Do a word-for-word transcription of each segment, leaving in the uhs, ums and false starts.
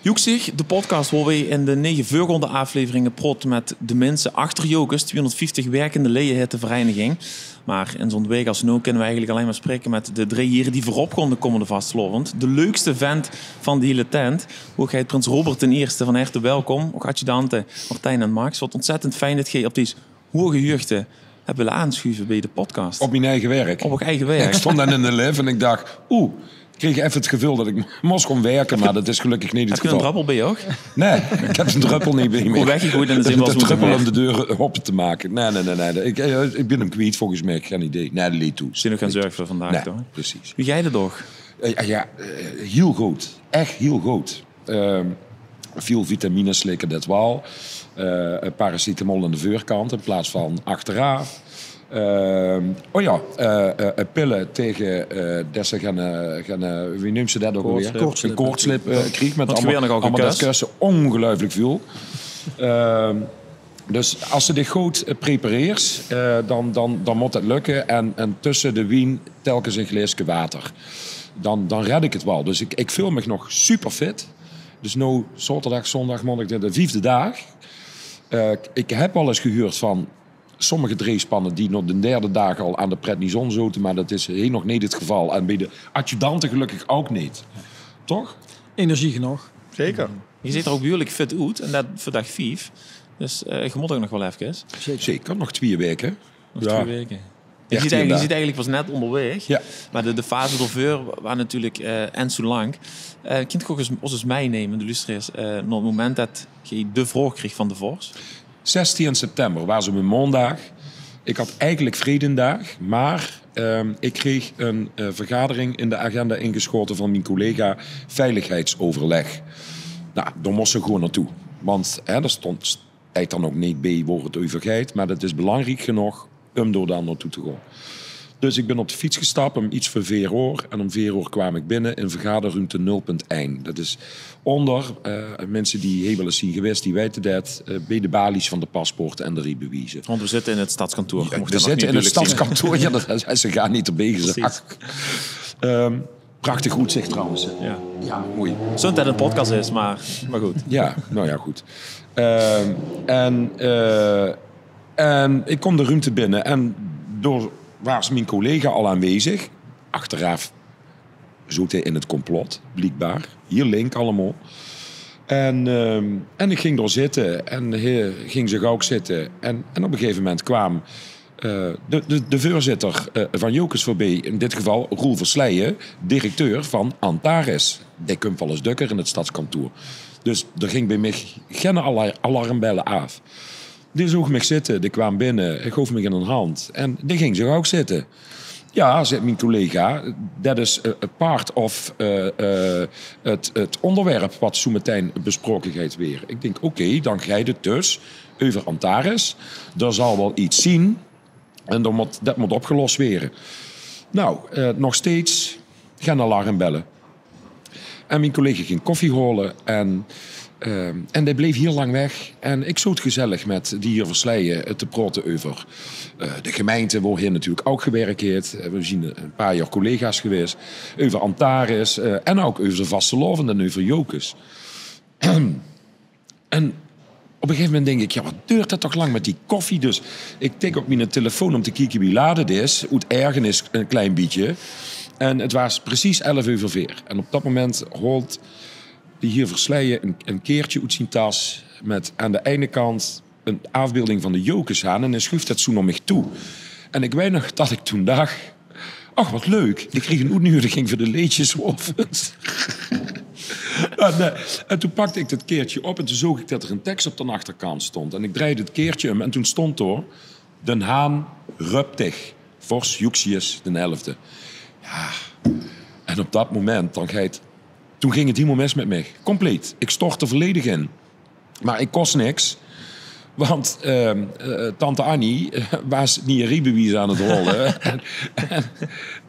Joeksig, de podcast wao weej in de nege veurgaonde afleveringe praote met de minse achter Jocus, twiehonderdvieftig werkende leje haet de vereiniging. Maar in zoe'n waek as noow kinne we eigelik allein maar spraeke met de drie hiere die veurop gaon de kómmende vastelaovend. De leukste vent van de hiele tent. Hoegheid Prins Robert d'n Ierste, van herte welkom. Ouch adjudante Martijn en Max. Wat ontzettend fijn det geej op dees hoge huugde het wille aansjuve beej de podcast. Op mien eige werk. Op eur eige werk. Ik stond dan in de lift en ik dacht, oeh, ik kreeg effe het geveul det ik mós gaon werke, maar det is gelökkig neet het geval. Heb je een druppel bij je ook? Nee, ik heb een druppel niet bij me. Gewoon weggegoeid en dan zien we wel zo druppel om de deur open te maken. Nee, nee, nee, nee. Ik, eh, ik bin 'm kwiet volgens mij. Geen idee. Nee, det leet toe. Zien nog gaon zörge veur vandaag, toch? Precies. Wie geit het toch? Eh, ja, ja, eh, hiel good. Echt hiel good. Ehm, Veel vitamines slikke, det waal. Eh, paracetamol aan de veurkant in plaats van achteraaf. Ehm, o ja, eh, eh, pille tegen, eh, det ze gaon, eh, gaon, eh, wie neump ze det ouch alweer? Koortslip. Ein koortslip, eh, krieg met allemaol, allemaol det kusse. Ongeluiflik väöl. Ehm, dus as ze dich good, eh, prepareers, eh, dan, dan, dan mót det lökke. En, en tösse de wien telkens ein glaeske water. Dan, dan red ik het waal. Dus ik, ik veul mich nog super fit. Dus noow zaoterdag, zóndag, maondig de, de viefde daag. Eh, ik heb waal ens gehuurd van sommige dreejspanne die nog de derde daag al aan de prednison zote, maar det is hiej nog neet het geval. En beej de adjudante gelökkig ouch neet. Toch? Energie genóg. Zeker. Geej zeet d'r ouch behuurlik fit oet en det veur daag vief. Dus, eh, geej mót ouch nog waal efkes. Zeker, nog twieë waeke. Nog twieë waeke. Je ziet, eigenlijk, je ziet eigenlijk pas net onderweg. Ja. Maar de, de fase d'rveur waar natuurlijk, eh, en zo lang. Eh, kint geej ós ens, ós ens meinumme, de luisteraars, eh, nao het moment det geej de vraog kreeg van de vors? Zestien september, waar ze op een maondag. Ik had eigenlijk vredendaag, maar, ehm, ik kreeg een, eh, vergadering in de agenda ingeschoten van mijn collega veiligheidsoverleg. Nou, daar moesten we gewoon naartoe. Want, hè, er stond, steit dan ouch neet beej wao het euver geit, maar det is belangriek genóg um dao dan naartoe te gaon. Dus ik bin op de fiets gestap um iets veur veer oor en um veer oor kwaam ik binne in vergaderruumte nul punt ein. Det is onder, eh, minse die hiej waal ens zien gewaes, die weite det, eh, beej de balies van de paspoorte en de riebewieze. Want we zitte in het stadskantoor. Ja, we zitte in het stadskantoor, ja, det is, ze gaon neet d'rbeej gezag. Precies. Ehm, Prachtig oetzicht trouwens. Ja. Ja, mooi. Zónde det het ein podcast is, maar, maar good. Ja, nou ja, goed. Ehm, en, eh, en ik kom de ruumte binne en dao waas mien collega al aanwezig. Achteraaf zoot hae in het complot, bliekbaar. Hiel link allemaol. En, ehm, en ik ging dao zitte en hae ging zich ouch zitte. En, en op een gegeven moment kwaam eh, de, de, de veurzitter, eh, van Jocus veurbie, in dit geval Roel Versleijen, directeur van Antares. Dae kump waal ens dökker in het stadskantoor. Dus d'r ging beej mich gen ala-, alarmbelle aaf. Dae zoog mich zitte, dae kwaam binne, hae goof mich ein hand en dae ging zich ouch zitte. Ja, zaet mien collega, det is, eh, part of, eh, eh, het, het onderwerp wat zoemetein besproke geit waere. Ik dink, oké, dan geit het dus euver Antares. D'r zal waal iets zien en dan mót, det mót opgelos waere. Nou, eh, nog steeds gen alarmbelle. En mien collega ging koffie haole en, eh, en dae bleef hiel lang weg. En ik zoot gezellig met d'n hier Versleijen, eh, te praote euver, eh, de gemeinte, wao hae natuurlijk ouch gewerk haet. Eh, we zien ein paar jaor collega's gewaes. Euver Antares, eh, en ouch euver de vastelaovend en euver Jocus. En op een gegeven moment dink ik, ja, wat duurt det toch lang met die koffie? Dus ik tik op mien telefoon um te kieke wie laat het is. Oet ergernis ein klein bietje. En het waas precies elf euver veer. En op det moment haolt d'n hier Versleijen ein, ein kaertje oet zien tas met aan de eine kant ein aafbeelding van de Jocushaan en hae sjuuf det zoe nao mich toe. En ik weit nog det ik toen dach, och, wat leuk, ik kreeg ein oetnuediging veur de leedjesaovend. En, eh, en toen pakde ik det kaertje op en toen zoog ik det d'r ein teks op d'n achterkant stond. En ik dreide het kaertje um en toen stond dao: D'n Haan rup dich, vors Joeccius d'n Elfde. Ja, en op det moment, dan geit, toen ging het hielemaol mis met mich. Compleet. Ik stortte volledig in. Maar ik kós niks. Want, ehm, eh, tante Annie, eh, waas neet ein riebewies aan het haole. En, en,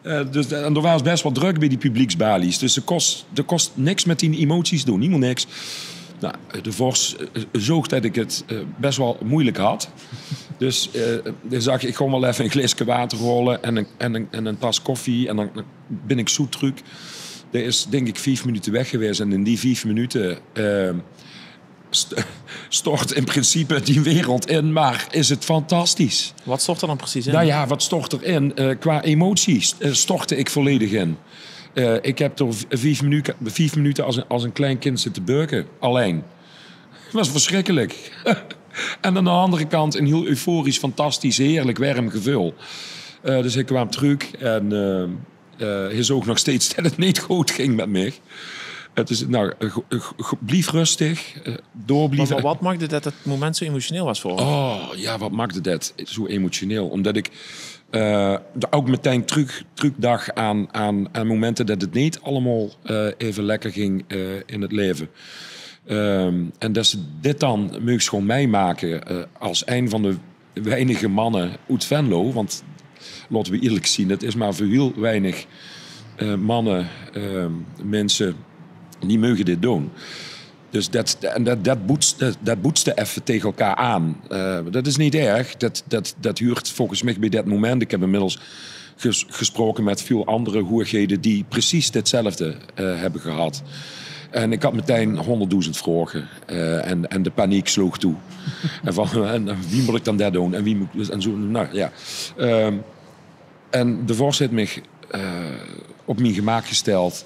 eh, dus, en d'r waas bes waal drök beej die publieksbalies. Dus ze kós, d'r kós niks met die emoties doon. Hielemaol niks. Nou, de vors, eh, zoog det ik het, eh, bes waal moeilijk had. Dus, eh, hae zag, ik gaon waal effe ein glaeske water haole en ein, en ein, en ein tas koffie. En dan bin ik zoe trök. Dae is, dink ik, vief minute weg gewaes. En in die vief minute eh, st- stort in principe die wereld in, maar is het fantastisch. Wat stort er dan precies in? Nou ja, wat stort erin? Eh, qua emotie st- eh, stortte ik volledig in. Eh, ik heb er v- vief, minuten, vief minuten als een, als een klein kind zitten beuken, alleen. Het was verschrikkelijk. En aan de andere kant een heel euforisch, fantastisch, heerlijk, werm gevoel. Eh, dus hij kwam terug en eh, eh, hij zoog nog steeds dat het niet goed ging met mij. Het is, nou, eh, go- eh, go- blief rustig, eh, Maar doorblieven. wa- wat maakde dat het moment zo emotioneel was voor ons? Oh, ja, wat maakde dat zo emotioneel? Omdat ik eh, d- ook meteen terug, terugdacht aan, aan, aan momenten dat het niet allemaal eh, even lekker ging eh, in het leven. Ehm, en dat ze dit dan meugs gewoon meemaken eh, als een van de weinige mannen uit Venlo. Want laten we eerlijk zien, het is maar voor heel weinig eh, mannen, eh, mensen, die mogen dit doen. Dus dat, en dat, dat, boetste, dat boetste even tegen elkaar aan. Eh, dat is niet erg. Dat, dat, dat huurt volgens mij bij dat moment. Ik heb inmiddels ges- gesproken met veel andere hoeëgheden die precies ditzelfde eh, hebben gehad. En ik had meteen honderdduizend vragen. Eh, en, en de paniek sloeg toe. En van, en, en wie moet ik dan dat doen? En wie moet ik, en zo, nou ja. Ehm, en de vors heeft mij eh, op mijn gemaak gesteld.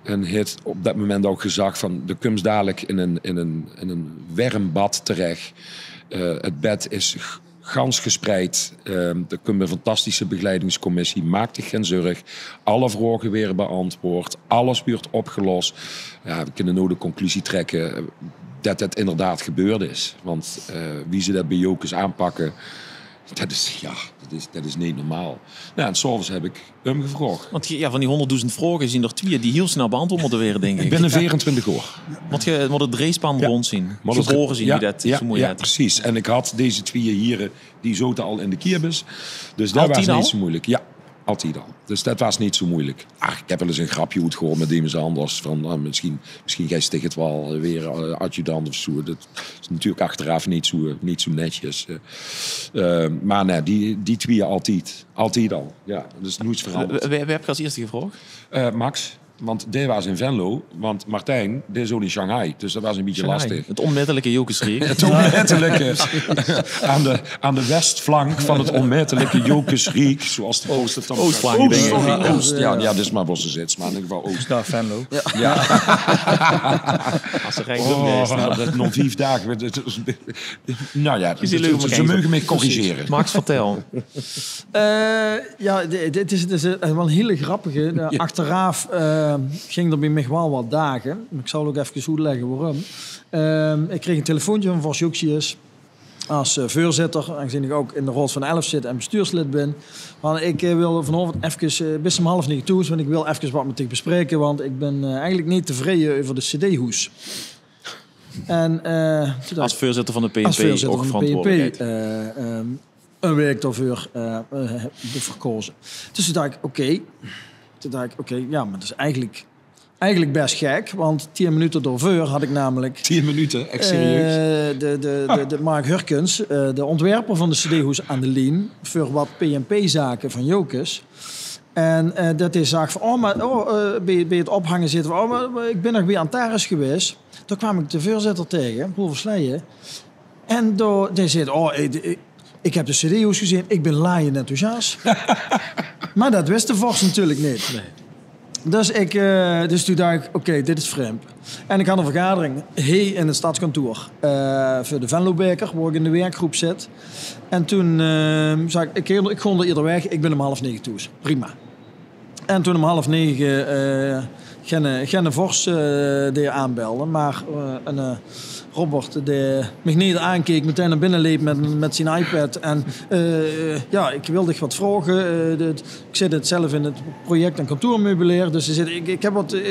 En heeft op dat moment ook gezegd van, de komt dadelijk in een, in een, in een werm bad terecht. Eh, het bed is g- gans gespreid. Ehm, er komt een fantastische begeleidingscommissie. Maak dich geen zorg. Alle vragen worden beantwoord. Alles wordt opgelost. Ja, we kunnen nu de conclusie trekken eh, dat het inderdaad gebeurd is. Want eh, wie ze dat bij Jocus aanpakken, dat is, ja, dat is, dat is niet normaal. Nou, en s'avonds heb ik hem gevraagd. Want ja, van die honderdduizend vragen zien er twee die heel snel beantwoord moeten worden, denk ik. Binnen vierentwintig uur. Want je moet het dreespan Ja. rond zien. Maar dat- Geboren zien ja, die dat ja, zo mooi ja, het. Precies. En ik had deze twee heren, die zoten al in de kiebus. Dus dat was Altijd niet al? zo moeilijk. Ja, altijd al. Dus dat was niet zo moeilijk. Ach, ik heb wel eens een grapje uitgehoord met iemand anders. Van, nou, misschien, misschien geist tegen het wel weer eh, adjudant of zo. Dat is natuurlijk achteraf niet zo, niet zo netjes. Eh, eh, maar nee, die, die twee altijd. Altijd al. Ja, dat is nooit veranderd. Wie, wie heb je als eerste gevraagd? Eh, Max, want die was in Venlo. Want Martijn, die zat in Shanghai. Dus dat was een beetje lastig. Het onmetelijke Jocusriek. Het onmetelijke. aan, de, aan de westflank van het onmetelijke Jocusriek. Zoals de Oost, het dan Oostflank, Oost, denk ik. sorry, Oost. Ja, ja, dat is maar Bosse zits, maar in ieder geval Oost. Ja, Venlo. Als ze rijk doen geweest. Oh, dat nog vijf dagen. Dat is- Nou ja, Is heel leuk om ze, elkaar ze even- mogen mij corrigeren. Max, vertel. Eh, ja, di- dit is, dit is eh, wel een hele grappige. Eh, Achteraf eh, ging er bij mij wel wat dagen. Ik zal ook even uitleggen waarom. Ehm, ik kreeg een telefoontje van Vors Jocus als eh, voorzitter, aangezien ik ook in de Raod van Elf zit en bestuurslid ben. Want ik eh, wil vanavond even, eh, bis om half negen toe, want ik wil even wat met dich bespreken, want ik ben eh, eigenlijk niet tevreden over de cd-hoes. En, eh, toen dacht Als voorzitter van de P N P als voorzitter ook van de P N P verantwoordelijkheid. eh, ehm, een week daarvoor eh, eh, heb ik verkozen. Dus toen dacht ik, oké. Toen dacht ik, oké, ja, maar dat is eigenlijk, eigenlijk best gek. Want tien minuten daarvoor had ik namelijk Tien minuten, echt serieus. eh, de, de, de, de Mark Hurkens, eh, de ontwerper van de cd-hoes, aan de lien voor wat P N P-zaken van Jocus. En eh, dat hij zag van, oh, maar oh, eh, bij, bij het ophangen zitten van, oh, maar ik ben nog bij Antares geweest. Toen kwam ik de voorzitter tegen, Roel Versleijen. En door, die zei, oh, ik, ik, ik heb de cd-hoes gezien, ik ben laaiend enthousiast. Maar dat wist de Vors natuurlijk niet. Dus, ik, eh, dus toen dacht ik, oké, dit is vreemd. En ik had een vergadering hier in het stadskantoor eh, voor de Venlo-beker, waar ik in de werkgroep zit. En toen eh, zei ik, ik, ik ga er ieder weg, ik ben om half negen thuis. Prima. En toen om half negen eh Genne, Genne Vors eh die aanbelde, maar eh, een eh, Robert die mij niet aankeek, meteen naar binnen leep met, met zijn iPad. En eh, ja, ik wilde dich wat vragen. Eh, de, ik zit het zelf in het project en kantoormeubilair. Dus hij zei, ik, ik heb wat eh,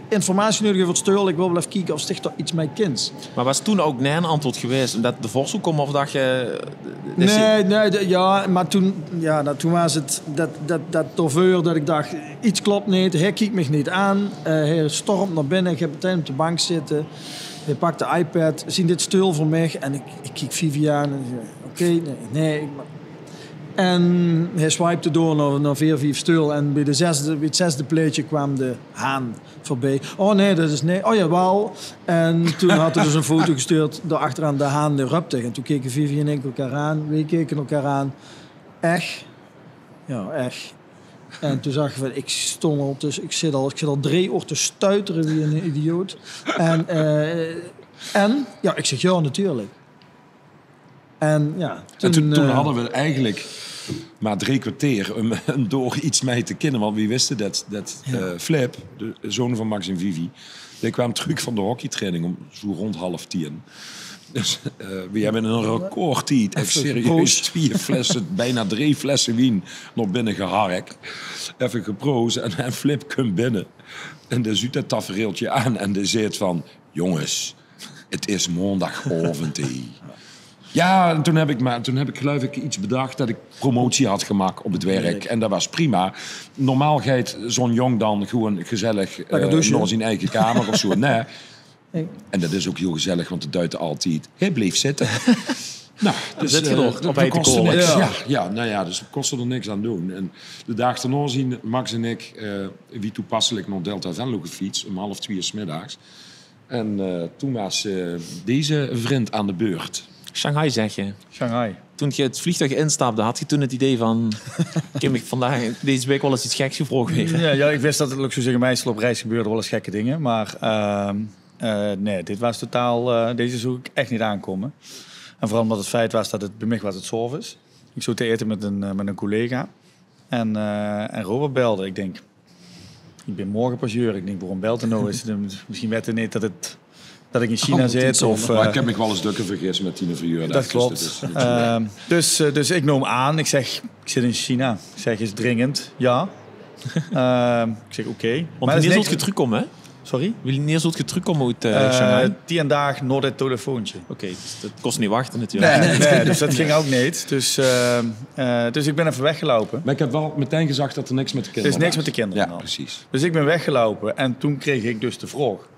informatie nodig over het steul. Ik wil wel even kijken of zich daar iets mee kent. Maar was toen ook nee antwoord geweest omdat de Vors ook kwam of dacht je... Nee, nee, de- ja, maar toen, ja, nou, toen was het dat, dat, dat doorveur dat ik dacht, iets klopt niet. Hij kijkt mij niet aan. Eh, hij stormt naar binnen. Ik heb meteen op de bank zitten. Hij pakt de iPad. Zien dit steul voor mij. En ik, ik kijk Vivian. En ik zeg, oké, nee, nee. Ik, En hae swipte door nao, nao veer, vief steul. En bie, de zesde, bie 't zesde plaetje kwaam de haan veurbie. Oh nee, dat is nee. Oh jawel. En toen had hae dus 'n foto gestuurd. Dao achteraan de haan, de röpte. En toen keke Vivi en ik elkaar aan. Weej keken elkaar aan. Ech? Ja, ech. En toen zag ik van, ik stond al, dus ik zit al, ik zit al drie oor te stuiteren wie 'n idioot. En, eh, en? Ja, ik zeg, ja, natuurlijk. En ja, En toen, toen, toen eh, hadden we eigenlijk maar drie kwartier om, om door iets mee te kennen. Want we wisten dat, dat Ja. eh, Flip, de zoon van Max en Vivi, die kwam terug van de hockeytraining om zo rond half tien. Dus eh, we hebben in een recordtijd echt Even serieus geproosd. twee flessen, bijna drie flessen wien naar binnen gehark. Even geproosd en, en Flip komt binnen. En die zuut dat tafereeltje aan en die zegt van: "Jongens, het is maandagavond, hè." Ja, en toen heb ik, maar toen heb ik, geloof ik, iets bedacht dat ik promotie had gemaakt op het werk. En dat was prima. Normaal gaat zo'n jong dan gewoon gezellig Lekker eh, douchen. Naar zijn eigen kamer of zo. Nee. Nee. En dat is ook heel gezellig, want het duidt altijd: "Hij bleef zitten." Nou, dus, zit je eh, nog dat- op we hij te kosten komen. niks. Ja. Ja, ja, nou ja, dus we kosten er niks aan doen. En de dag daarna zien Max en ik, eh, wie toepasselijk, naar Delta Venlo gefietst om half twee 's middags. En eh, toen was eh, deze vriend aan de beurt. Shanghai, zeg je. Shanghai. Toen je het vliegtuig instapte, had je toen het idee van: "Kim ik vandaag, deze week wel eens iets geks gevraagd weer?" Ja, ja, ik wist dat het, laat ik zo zeggen, meestal op reis gebeurden wel eens gekke dingen. Maar ehm, eh, nee, dit was totaal, eh, deze zoog ik echt niet aankomen. En vooral omdat het feit was dat het, bij mij was het 's aoves. Ik zat te eten met een, eh, met een collega. En, eh, en Robert belde. Ik denk, ik ben morgen pas jarig. Ik denk, waarom belt er nou? Is het een- misschien weet hij niet dat, het, dat ik in China Oh, zit. tien Of, Maar eh, ik heb nog wel eens dukker vergis met tien verjaardag. Dat klopt. Dus dat is niet Ehm, dus, eh, dus ik noem aan. Ik zeg, ik zit in China. Ik zeg, is dringend? Ja. Ehm, ik zeg, oké. Want Maar dat is wanneer zult niks- je terugkomen, hè? Sorry? Wanneer zult je terugkomen uit eh, Eh, Shanghai? Tien dagen na dit telefoontje. Oké, dus dat kost niet wachten natuurlijk. Nee, nee, dus dat ging ook niet. Dus, ehm, eh, dus ik ben even weggelopen. Maar ik heb wel meteen gezegd dat er niks met de Er kinderen is niks was. Met de kinderen. Ja, aan. Precies. Dus ik ben weggelopen en toen kreeg ik dus de vraag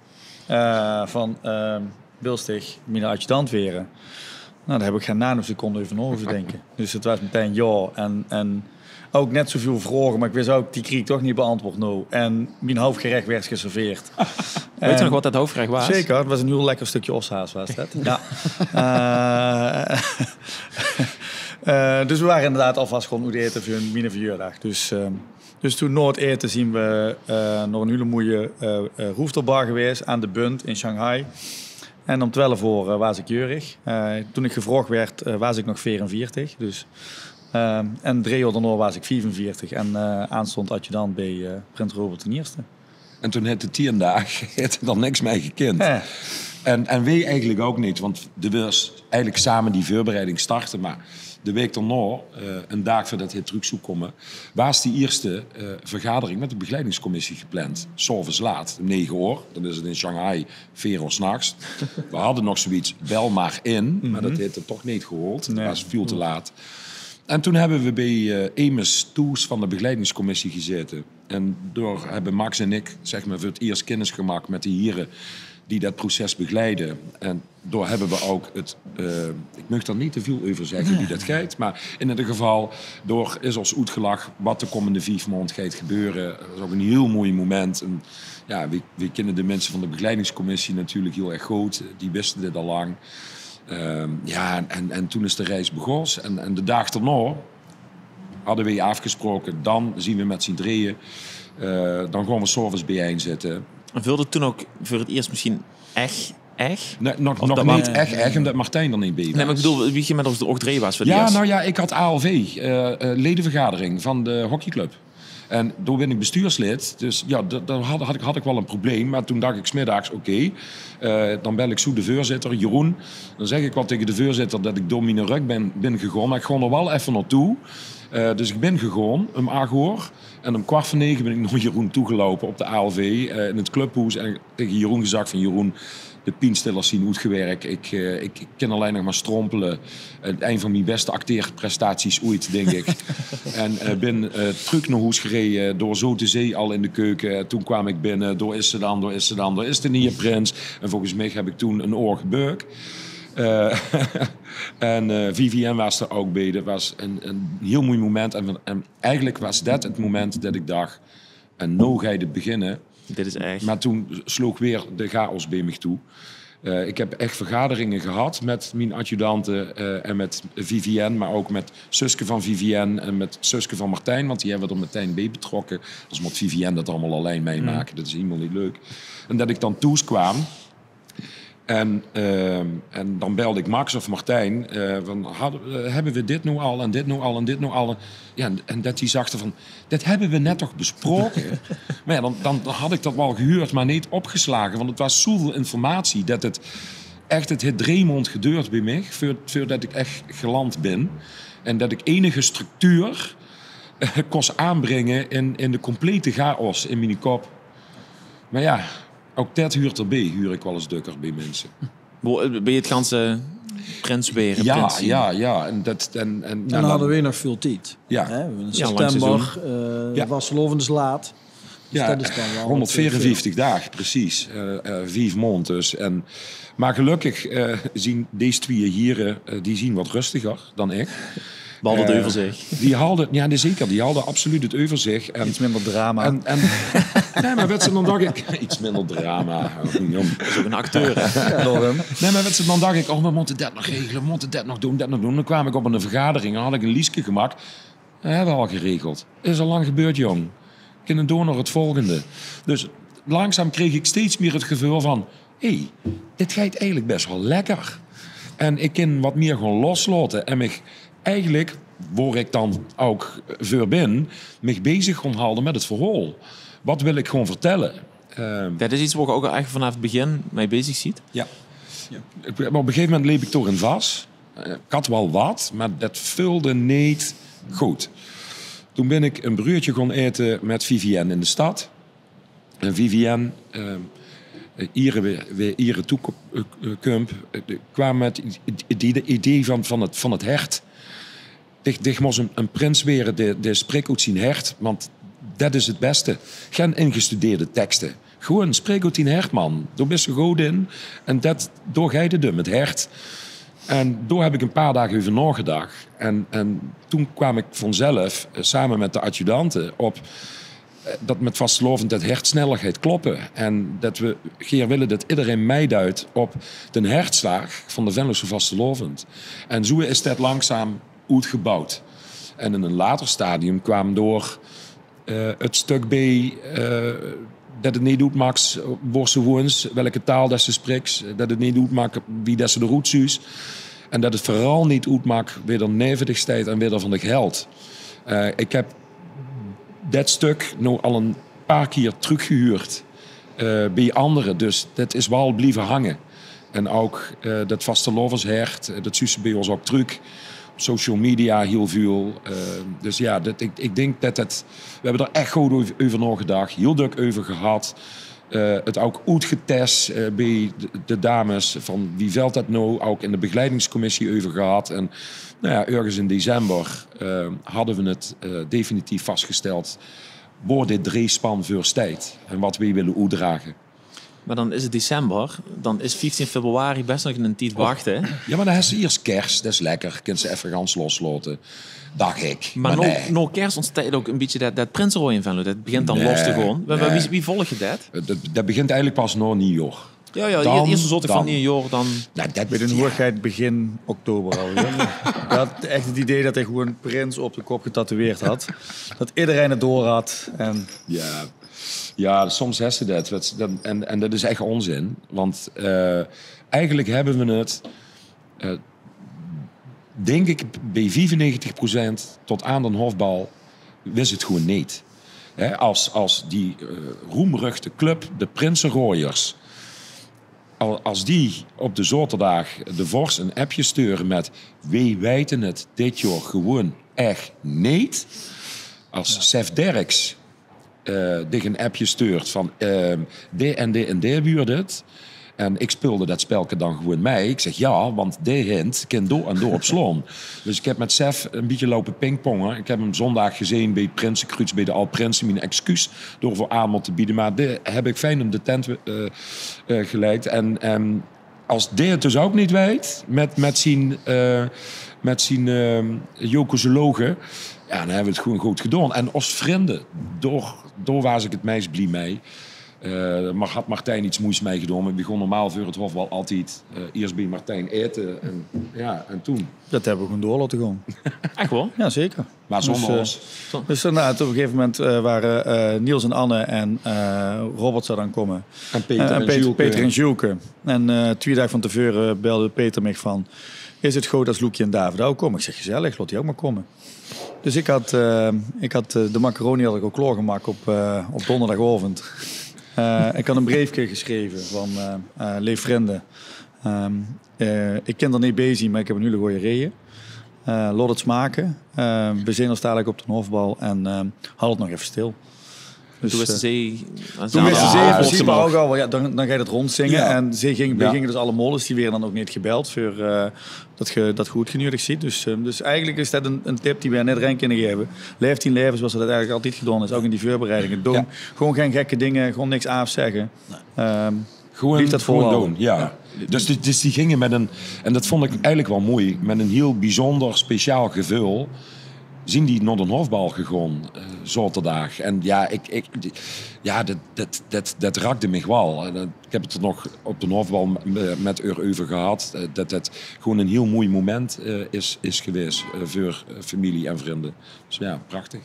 eh, van, ehm wil dich mien adjudant were? Nou, daar heb ik geen nanoseconde over na hoeven denken. Dus het was meteen ja. En, en ook net zoveel vragen, maar ik wist ook, die kreeg ik toch niet beantwoord nou. En mijn hoofdgerecht werd geserveerd. Weet je nog wat dat hoofdgerecht was? Zeker, het was een heel lekker stukje oshaas was dat. Ja. Eh, eh, dus we waren inderdaad alvast gewoon oet eten voor mijn verjaardag. Dus, ehm, dus toen na het eten zien we eh naar een hele mooie eh eh, rooftopbar geweest aan de Bunt in Shanghai. En om twelf uur eh, was ik jarig. Eh, toen ik gevraagd werd, eh, was ik nog veerenveertig. Dus, ehm, en drie uur daarna was ik vijfenveertig en eh aanstond adjudant bij eh, prins Robert de Eerste. En toen heeft het tien dagen heeft er dan niks mee gekend. Ja. En, en wij eigenlijk ook niet, want de was eigenlijk samen die voorbereiding starten. Maar de week daarna, eh, een dag voordat hij terug zou komen, was die eerste eh, vergadering met de begeleidingscommissie gepland. 's Avonds laat, om negen uur. Dan is het in Shanghai veer uur 's nachts. We hadden nog zoiets, bel maar in. Maar dat heeft het toch niet gehaald. Dat Nee. Was veel te laat. En toen hebben we bij eh Emus Toes van de begeleidingscommissie gezeten. En daar hebben Max en ik, zeg maar, voor het eerst kennis gemaakt met de heren die dat proces begeleiden. En daar hebben we ook het, eh, ik mag daar niet te veel over zeggen wie dat gaat, maar in ieder geval, door is ons oetgelag wat de komende vijf maanden gaat gebeuren. Dat is ook een heel mooi moment. En ja, we, we kennen de mensen van de begeleidingscommissie natuurlijk heel erg goed. Die wisten dit al lang. Ehm, ja, en, en toen is de reis begonnen. En, en de dag daarna hadden we afgesproken, dan zien we met z'n drieën, eh, dan gaan we 's avonds bijeen zitten. En voelde het toen ook voor het eerst misschien echt, echt? Nee, nog, Of nog dat niet maar- echt, echt, omdat Martijn dan niet bij was. Nee, maar ik bedoel, wie je met ons de ochtend was voor het Ja, eerst. Nou ja, ik had A L V, eh, eh, ledenvergadering van de hockeyclub. En daar ben ik bestuurslid. Dus ja, dat, dat had, had, ik, had ik wel een probleem. Maar toen dacht ik 's middags, oké, eh, dan bel ik zo de voorzitter, Jeroen. Dan zeg ik wel tegen de voorzitter dat ik door mijn rug ben, ben gegaan. Maar ik ga er wel even naartoe. Eh, dus ik ben gegaan om acht uur. En om kwart voor negen ben ik naar Jeroen toegelopen op de A L V eh, in het clubhoes. En tegen Jeroen gezegd van: "Jeroen, de pienstillers zien oetgewerkt. Ik, eh, ik, ik kan alleen nog maar strompelen. Eh, een van mijn beste acteerprestaties ooit, denk ik." En eh, ben eh, terug naar hoes gereden, door zo te zien al in de keuken. Toen kwam ik binnen, door is ze dan, door is ze dan, door is de nieuwe prins. En volgens mij heb ik toen een oor gebeuk. Eh, en eh, Vivienne waas d'r ouk bie. Det waas ein, ein hiel moei moment. En, en eigelik waas det het moment det ik dach: en noow geit het beginne. Dit is ech. Maar toen sloog weer de chaos bie mich toe. Eh, ik heb ech vergaderinge gehad met mien adjudante eh, en met Vivienne, maar ouk met zuske van Vivienne en met zuske van Martijn, want die hebbe we d'r metein bie betrokke. Anders mót Vivienne det allemaol allein meimake. Det is hielemaol neet leuk. En det ik dan thoes kwaam en, eh, en dan belde ik Max of Martijn, eh, van: hadde, eh, hebbe we dit noow al en dit noow al en dit noow al? Ja, en, en det die zagte van: det hebbe we net toch besproke? Maar ja, dan, dan had ik det waal gehuurd, maar neet opgeslage. Want het waas zoeväöl informatie det het ech, het het drie maond geduurd bie mich, veur, veurdet ik ech geland bin. En det ik enige structuur eh, kos aanbringe in, in de complete chaos in mien kop. Maar ja, ouk det huurt d'rbie, huur ik waal ens dökker bie minse. Wo- eh, Bie het ganse prins waere, Ja, prins zien. Ja, ja. En det, en, en, En nou, dan hadde we nog väöl tied. Ja. Hè, we in Ja, lang september seizoen. eh, Ja. vastelaovend is laat. Dus Ja, det is dan waal honderdveerenvieftig daag, precies. Eh, eh, vief maond dus. En, maar gelökkig eh, zien dees twieë hiere, eh, die zien wat rustiger dan ik. Behalve het Eh, euverzich. Die hadde, ja, nee, zeker, die hadde absoluut het euverzich. En, Iets minder drama. En, en, nee, maar wets se, dan dach ik, iets minder drama. Oh, jong. Dat is ouk ein acteur, hè? Daarom. Nee, maar wets se, dan dach ik: oh, we mótte det nog regele, we mótte det nog doon, det nog doon. Dan kwaam ik op ein vergadering en had ik ein lieske gemaak. Det hebbe we al geregeld. Is al lang gebeurd, jong. Kinne door nao het volgende. Dus langzaam kreeg ik steeds meer het geveul van: hé, hey, dit geit eigelik bes waal lekker. En ik kin wat meer gaon loslaote en mich eigelik, wo ik dan ouk veur bin, mich bezig gaon halde met het verhaol. Wat wil ik gaon vertelle? Ehm, Det is iets wo ge ouk al ech vanaaf het begin mei bezig ziet. Ja. Ik, op een gegeven moment leep ik d'r in vas. Eh, Ik had waal wat, maar det veulde neet good. Toen bin ik een bruuedje gaon aete met Vivienne in de stad. En Vivienne, eh, iere weer, weer iere toe ko- eh, eh, kump, eh, de- kwaam met het idee van, van, het, van het hert. Dich, dich mós een, een prins waere, de, de spreek oet zien hert, want det is het beste. Gen ingestudeerde tekste. Gewoen spreek oet dien hert, man. Dao bis se good in. En det, dao geit het um, het hert. En dao heb ik een paar daag euver naogedach. En, en toen kwaam ik vanzelf, eh, same met de adjudante, op eh, det met vastelaovend det hert sneller geit kloppe. En det we geer wille det iederein meiduit op den hertslaag van de Venlose vastelaovend. En zoe is det langzaam oetgebouwd. En in een later stadium kwaam door eh, het stök bie eh, det het neet oetmaak wors se woens, welke taal des se spriks, det het neet oetmaak wie des se d'r oetzuus. En det het veural neet oetmaak wae d'r neve dich steit en wae d'r van dich gelt. Eh, ik heb det stök noow al een paar kier trökgehuurd eh, bie andere. Dus det is waal blieve hange. En ouk eh, det vastelaovendshert, eh, det zuus se bie ós ouk trök. Op social media hiel väöl. Eh, dus ja, det, ik, ik dink det het, we hebbe d'r ech good euver, euver naogedach. Hiel dök euver gehad. Eh, het ouk oetgetes eh, bie de, de dames. Van wie velt det noow? Ouk in de begeleidingscommissie euver gehad. En nou ja, örges in december eh, hadde we het eh, definitief vastgesteld wo dit dreejspan veur steit en wat we wille oetdrage. Maar dan is het december, dan is vieftien februari bes nog een tied wachte, hè? Ja, maar dan hes se iers kers, det is lekker. Kins se effe gans loslaote, dach ik. Maar, Maar noow, nee. noow kers ontsteit ouk een bietje det, det prinserooi in Venlo. Det begint dan Nee, los te gaon. Wie, nee. wie, wie volg ge det? Eh, Det, det begint eigelik pas nao niejaor. Ja, ja, Dan- iers de zotte van dan- niejaor, dan... Nou, det, Bie de hoegheid begin oktober al. Weer. Dae had ech het idee det hae gewoen prins op de kop getatoeëerd had. Det iederein het door had. En Ja. Ja, soms hes se det. Wets se, det- en, en det is ech onzin. Want eh, eigelik hebbe we het, eh, dink ik, bie viefennegentig procent tot aan den hofbal wis het gewoen neet. Hè, as, as die eh, roemruchte club, de Prinseroojers, al- as die op de zaoterdaag de vors een appje sture met: weej weite het dit jaor gewoen ech neet. As Sef Derks eh, dich een appje stuurt van eh, dae en dae en dae wuurt het. En ik speulde det spelke dan gewoen mei. Ik zeg: ja, want dae hint kin dao en dao op slaon. Dus ik heb met Sef een bietje loupe pingponge. Ik heb hem zondaag gezeen bie Prinsekruuts, bie de Al Prinse. Mien excuus daoveur aan mótte biede. Maar dae heb ik fijn um de tent eh, eh, geleid. En, en As dae 't dus ouk neet weit, mit, mit zien, eh, mit zien, eh, jokosologe, ja, dan hebbe we 't gewoen good gedaon. En os vrinde, dao, dao waas ik 't meis blie mei. Eh, mar had Martijn iets moeis meigedaon, want we gaon normaal veur 't hofbal altied, eh, iers bie Martijn aete en, ja, en toen. Dat hebbe we gewoen door laote gaon. Ech waor? Ja, zeker. Maar zonder os. Dus, eh, dus inderdaad, op een gegeven moment, eh, waren, eh, Niels en Anne en, eh, Robert zou dan komen. En Peter en Sjoeke. En eh, twee daag van teveure belde Peter mich van: "Is 't good as Loekje en David ouk komme?" Ik zeg: "Gezellig, laot die ouk maar komme." Dus ik had, eh, ik had eh, de macaroni had ik al klaorgemaak op, eh, op donderdagaovend. Eh, ik had een breefke geschreve van, eh, eh, "Leef vrinde, ehm, eh, ik kin d'r neet bie zien, maar ik heb een hiele goeie reje. Eh, laot 't smake. Eh, we zien os dalik op den hofbal en, eh, haoj 't nog effe stil." Dus, toen wiste eh, ze, toen wiste ze in principe ouk al, ja, dan, dan gaoj 't rondzinge. Ja. En ze ging, we gingen dus alle moles, die weren dan ouk neet gebeld veur, eh, dat ge, dat ge oetgenuedig ziet. Dus, eh, dus eigenlijk is dat een, een tip die we aan iedereen kunnen geven. Leef dien laeve zoals ze dat eigenlijk altied gedaon is, ouk in die veurbereidingen. Doon gewoon geen gekke dingen, gewoon niks aafzeggen. Ehm, Gewoon, Blief dat gewoon volhouden. Doon, ja. Dus, die- dus die gingen met een, en dat vond ik eigenlijk wel mooi, met een heel bijzonder, speciaal geveul, zien die naar den hofbal gegaon, eh, zaterdag. En ja, ik, ik, die- ja dat, dat, dat, dat raakde mich wel. En, eh, ik heb het er nog op den hofbal m- met eur euver gehad, eh, dat het gewoon een heel mooi moment eh, is, is geweest eh, voor eh, familie en vrienden. Dus ja, prachtig.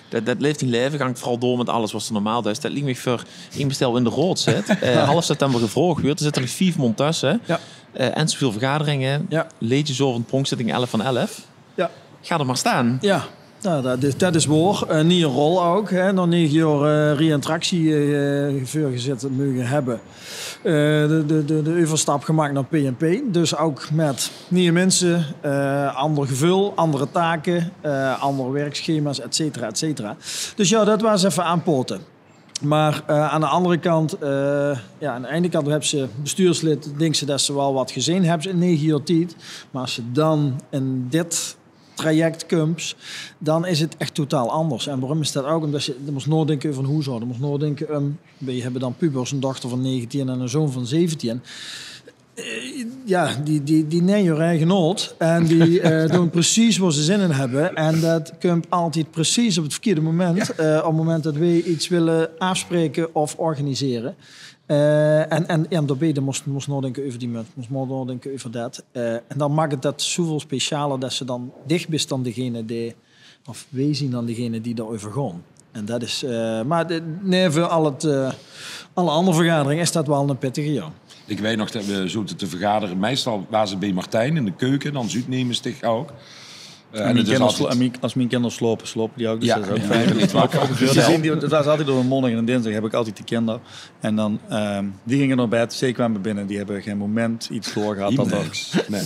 Dat, dat leeft in laeve, gank vooral door met alles wat ze normaal doet. Dat liek mich voor een bestel in de rood zit. Eh, half september gevraagd wordt. Er zitten nog vier maond tussen. Ja. Eh, en zoveel vergaderingen. Ja. Leedjesavond, pronkzitting elf van elf. Ja. Ga er maar staan. Ja. Nou, dat is, dat is waar. Een nieuwe rol ook. Hè. Na negen jaar eh reïntractie eh voorgezet mogen hebben. Eh, de, de, de, de euverstap gemaakt naar P N P. Dus ook met nieuwe mensen, eh, ander geveul, andere taken, eh, andere werkschema's, et cetera, et cetera. Dus ja, dat was even aanpoten. Maar eh, aan de andere kant, eh, ja, aan de ene kant heb ze bestuurslid, denkt ze dat ze wel wat gezien hebben in negen jaar tijd. Maar als ze dan in dit traject kumps, dan is het echt totaal anders. En waarom is dat ook? Omdat je, je moet nadenken over een huishouden. Je moet nadenken, um, we hebben dan pubers, een dochter van negentien en een zoon van zeventien. Eh, ja, die, die, die nemen hun eigen nood. En die eh, doen precies waar ze zin in hebben. En dat komt altijd precies op het verkeerde moment. Ja. Eh, op het moment dat wij iets willen afspreken of organiseren. Eh, en, en, en daarbij, dan moest, moest nadenken over die munt, moest nadenken over dat. Eh, en dan maakt het dat zoveel specialer dat ze dan dicht bent dan degene die, of wij zien dan degene die daarover gaan. En dat is, eh, maar de, nee, voor al het, eh, alle andere vergaderingen is dat wel een pittige, ja. Ik weet nog dat we zoten te vergaderen. Meestal waren ze bij Martijn in de keuken, dan zuut nemen zich ook. Eh, en mien kinder slo- en mien- as mien kinder slope, slope die ouk. Dus ja, dat is ouk fijn. Dat is ouk gebeurd. Die zien, die, dat was altied op een maondig en een dinsdig heb ik altied die kinder. En dan, ehm, die gingen naar bed, ze kwamen binnen, die hebben geen moment iets doorgehad. Hielemaol niks. Nee.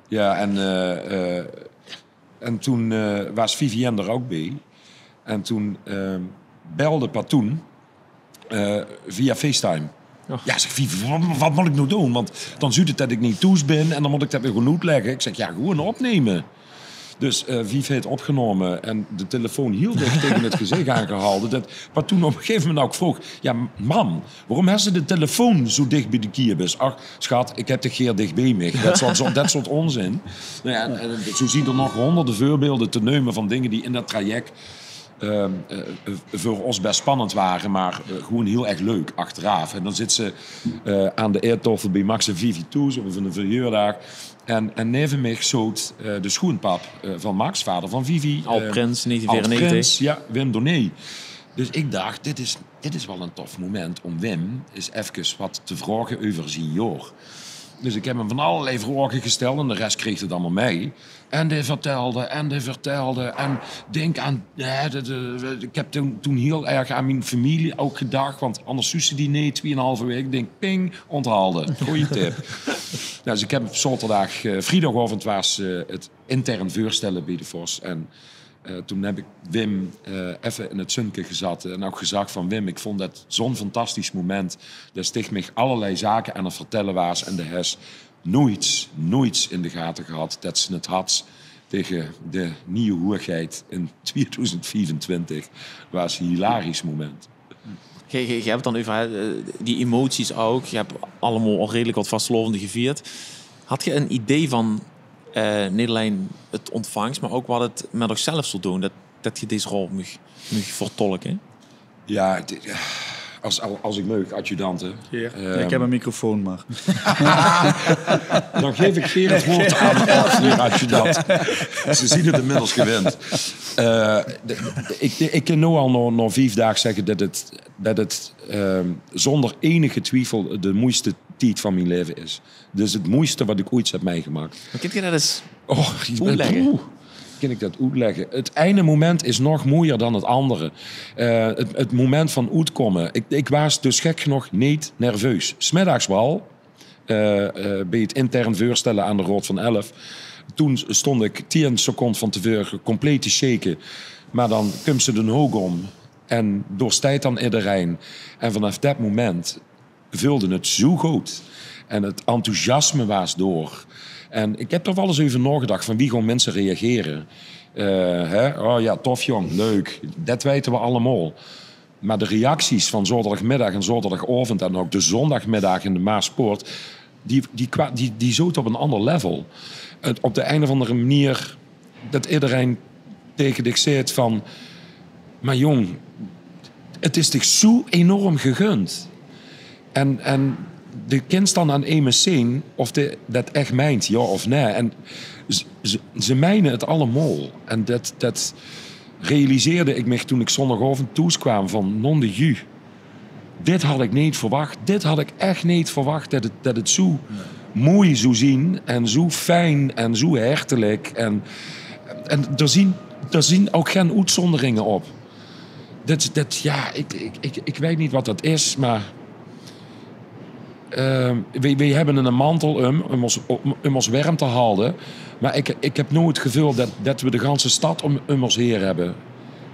Ja, en, eh, eh, en toen eh, was Vivienne er ook bij. En toen ehm, belde Patoen eh, via FaceTime. Och. Ja, zeg, Vivi, wat, wat moet ik nou doen? Want dan zuut het dat ik niet thuis ben en dan moet ik dat weer gaan oetleggen. Ik zeg, ja, gewoon opnemen. Dus eh Vief heeft opgenomen en de telefoon heel dicht tegen het gezicht aangehouden. Dat Patoen op een gegeven moment ook vroeg: ja, mam, waarom hebben ze de telefoon zo dicht bij de kiebus? Ach, schat, ik heb de geer dicht bij mij. Dat soort, zo- dat soort onzin. Nou ja, en, en zo zien er nog honderden voorbeelden te nemen van dingen die in dat traject ehm, eh, eh, voor ons best spannend waren, maar eh, gewoon heel erg leuk achteraf. En dan zit ze eh, aan de eettafel bij Max en Vivi thuis op een verjaardag. En, en neven mich zoot eh, de schoenpap eh, van Max, vader van Vivi. Al eh, Prins, al negentien veerennegentig. Prins, ja, Wim Doné. Dus ik dacht, dit is, dit is wel een tof moment om Wim eens even wat te vragen over zien jaar. Dus ik heb hem van allerlei vragen gesteld en de rest kreeg het allemaal mee. En die vertelde, en die vertelde. En denk aan, hè, de, de, de- ik heb toen, toen heel erg aan mijn familie ook gedacht. Want anders zuus ze die nee, tweeënhalve week. Ik denk, ping, onthalde. Goeie tip. Nou, dus ik heb op zaterdag, eh vrijdagavond was eh, het intern voorstellen bij de Vos. En eh, toen heb ik Wim eh even in het zunke gezet. En ook gezegd van, Wim, ik vond dat zo'n fantastisch moment. Dat sticht mich allerlei zaken aan het vertellen was. En de hes nooit, nooit in de gaten gehad dat ze het had tegen de nieuwe hoogheid in tweeduizend vijfentwintig. Was een hilarisch moment. Geer, geer, geer höb 't dan euver, hè, eh, die emoties ouch. Geer höb allemaol al redelik get vastelaovende gevierd. Had geer ein idee van, eh, neet allein 't ontvangst, mer ouch wat 't mit uch zelf zal doon, det, det geer dees rol moog, moog vertolke? Ja, het, als, als ik meug, adjudante. Hier. Ehm, ik heb een microfoon, maar. Dan geef ik hier het woord aan af, meneer adjudant. Ze zien het inmiddels gewend. Eh, de, de, ik, ik kan nou al na, na vijf dagen zeggen dat het, dat het ehm, zonder enige twijfel de moeiste tijd van mijn leven is. Dus het moeiste wat ik ooit heb meegemaakt. Mer kint geer det ins oetlègke? Oeh, kan ik dat oetlegge? Het ene moment is nog mooier dan het andere. Eh, het, het moment van oetkomme. Ik, ik waas dus gek genóg neet nerveus. 's Middags waal, eh, eh, bie het intern veurstelle aan de Raod van Elf. Toen stond ik tien seconden van teveure compleet te shake. Mer dan kums se d'n hook óm en dao steit dan ederein. En vanaf det moment veulde het zoe good. En het enthousiasme waas dao. En ik heb d'r waal ins euver naogedach van wie gaon minse reagere. Eh, hè? Oh ja, tof jóng, leuk. Det weite we allemaol. Mer de reacties van zaoterdigmiddag en zaoterdigaovend en ouch de zóndigmiddag in de Maaspoort, die, die, kwa- die, die zote op ein ander level. Het, op de ein of andere manier det ederein taenge dich zaet van: "Mer jóng, het is dich zoe enorm gegund." En, en de kins dan aan emes zeen of de det ech meint, ja of nae. En ze, ze, ze meine het allemaol. En det, det realiseerde ik mich toen ik zóndigaovend thoes kwaam van: "Non de ju, dit had ik neet verwacht. Dit had ik ech neet verwacht, det het, det het zoe moei zoe zien en zoe fijn en zoe hertelik." En, en d'r zien, d'r zien ouch gen oetzónderinge op. Det, det, ja, ik, ik, ik, ik weit neet wat det is, mer eh, weej, weej hebbe eine mantel um, um ós, um ós werm te halde. Mer ik, ik heb noeit het geveul det, det we de ganse stad um, um ós heer hebbe,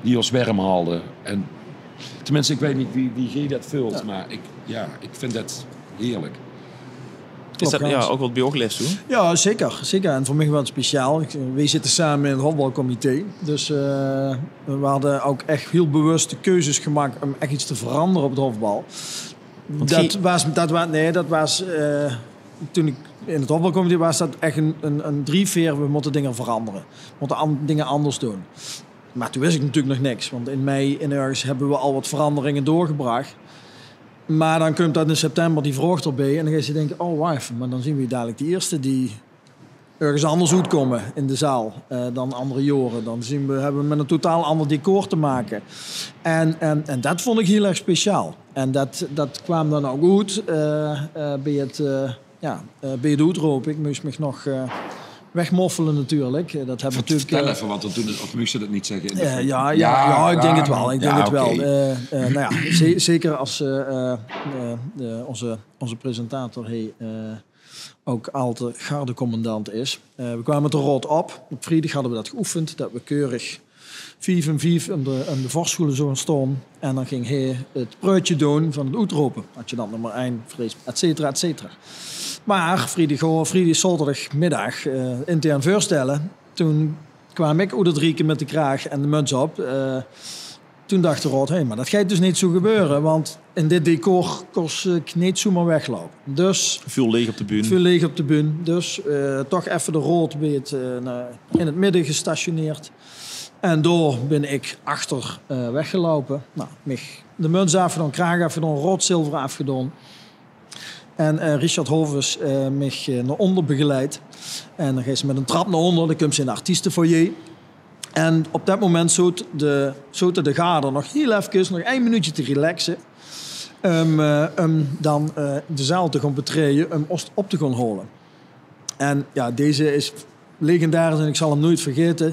die ós werm halde. En, tenminste, ik weit neet wie, wie geej det veult, mer ik, ja, ik vind det heerlik. Is det, ja, ouch wat bie uch leef, hoor? Ja, zeker, zeker. En veur mich waal speciaal. Ik, weej zitte same in het hofbalcomité. Dus eh, we hadde ouch ech hiel bewust de keuzes gemaak um ech iets te verandere op het hofbal. Want det waas, det waas, nae, det waas, eh, toen ik in het hofbalcomité waas, det ech ein, ein, ein driefveer: we mótte dinger verandere. We mótte an-, dinger anders doon. Mer toen wis ik natuurlik nog niks, want in mei en örges hebbe we al wat veranderinge doorgebrach. Mer dan kump det in september, die vraog d'rbeej, en dan geis se dinke: "Oh, wach effe, mer dan zien we dalik de ierste die örges anders oetkómme in de zaal eh, dan andere jaore. Dan zien we, hebbe we mit ein totaal ander decor te make." En, en, en det vónd ik hiel erg speciaal. En det, det kwaam dan ouch oet eh, eh, bie het, eh, ja, eh, bie het oetrope. Ik mós mich nog eh, wegmoffele natuurlik. Eh, det heb ik natuurlik, vertel eh, effe wat er toen is, of mós se det neet zegge in de eh, ja, ja, ja, ik dink het waal. Ik dink het waal. Eh, eh, nou ja, ze- zeker as eh, eh, eh, de- onze, onze presentator, hey, eh, ouch altied gardecommandant is. Eh, we kwame de raod op. Op vriedig hadde we det geoefend, det we keurig vief en vief um de, um de vorschoele zoe staon. En dan ging hae het pruutje doon van het oetrope. Adjudant nummer ein, vrees, et cetera, et cetera. Mer vriedig, vriedig, zaoterdigmiddag, eh, intern veurstelle. Toen kwaam ik oet het rieke mit de kraag en de muts op. Eh, toen dach de raod: "Hé, mer det geit dus neet zoe gebeure, want in dit decor kós ik neet zoemer wegloupe." Dus veul leeg op de bühne. Veul leeg op de bühne. Dus eh, toch effe de raod bie het, eh, na- in het midde gestationeerd. En dao bin ik achter eh, weggeloupe. Nou, mich de muts aafgedaon, kraag aafgedaon, raodzilver aafgedaon. En eh, Richard Hovens eh, mich eh, nao ónder begeleid. En dan geis se mit ein trap nao ónder, dan kums se in de artiestefoyer. En op det moment zoot de, zote de garde nog hiel efkes, nog ein minuutje te relaxe. Um, eh, um dan eh, de zaal te gaon betraeje, um ós op te gaon hole. En ja, deze is legendarisch en ik zal 'm noeit vergaete.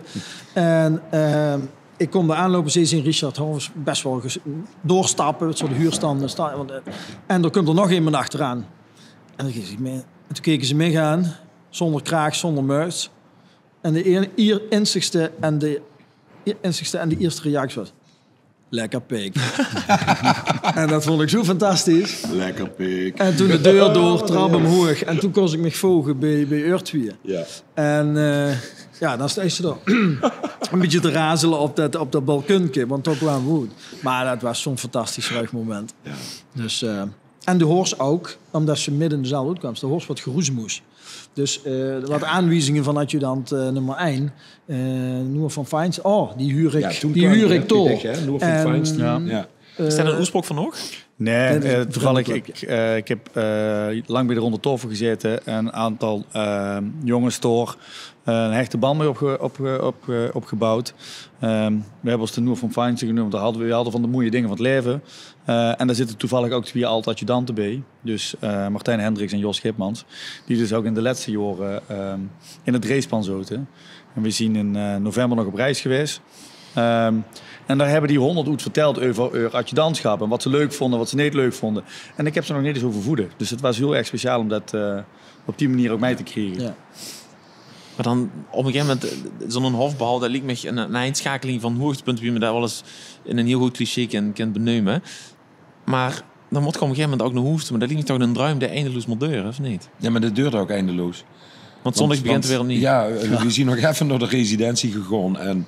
En eh, ik kom dao aanloupe, zeen Richard Hovens bes waal ges- doorstappe, het zoot de huurstand, eh, sta- want, eh, en d'r kump d'r nog emes achteraan. En toen keke ze mich aan, zónder kraag, zónder muts. En de ier- ier- inzigste en de ier- inzigste en de ierste reactie waas: Lekker pik. En dat vond ik zo fantastisch. Lekker pik. En toen de deur door, trap omhoog. En toen kos ik mich voge bij, bij Urtwier. Ja. En eh, ja, dan stijs je dan een beetje te razelen op dat, op dat balkunke, want toch kwamen we goed. Maar dat was zo'n fantastisch ruigmoment. Ja. Dus, eh, en de Hors ook, omdat ze midden in de zaal uitkwam. De Hors wat geroesmoes. Dus eh, wat aanwijzingen van adjudant eh, nummer één. Eh Noer van Fijnst. Oh, die huur ik, Ja, toen die kwam huur die ik door. Pik, hè? Noer van En, Fijnst. Ja. Ja. Is dat een oespraok van nog? Nee, Dat is eh, een toevallig, vriendenpropje. ik, eh, ik heb eh, lang bij de ronde tafel gezeten en een aantal eh, jongens door eh, een hechte band mee opge, opge, opge, opgebouwd. Ehm, we hebben ons de Noer van Fijnsten genoemd, daar hadden we, we hadden van de mooie dingen van het leven. Eh, en daar zitten toevallig ook twee oud-adjudanten bij. Dus eh, Martijn Hendricks en Jos Schipmans, die dus ook in de laatste jaren ehm, in het dreespan zoten. En we zijn in eh, november nog op reis geweest. Ehm, en daar hebben die honderd oet verteld over hun adjudantschap en wat ze leuk vonden, wat ze niet leuk vonden. En ik heb ze nog niet eens over voeden. Dus het was heel erg speciaal om dat eh, op die manier ook mee te krijgen. Ja. Maar dan op een gegeven moment, eh, zo'n hofbal, dat lijkt me een, een eindschakeling van hoogtepunten, wie me dat wel eens in een heel goed cliché kan, kan benoemen. Maar dan moet je op een gegeven moment ook naar hoofd, maar dat lijkt me toch een droom die eindeloos moet duren, of niet? Ja, maar dat duurt ook eindeloos. Want zondag begint het weer opnieuw. Ja, eh, we zijn nog even naar de residentie gegaan. En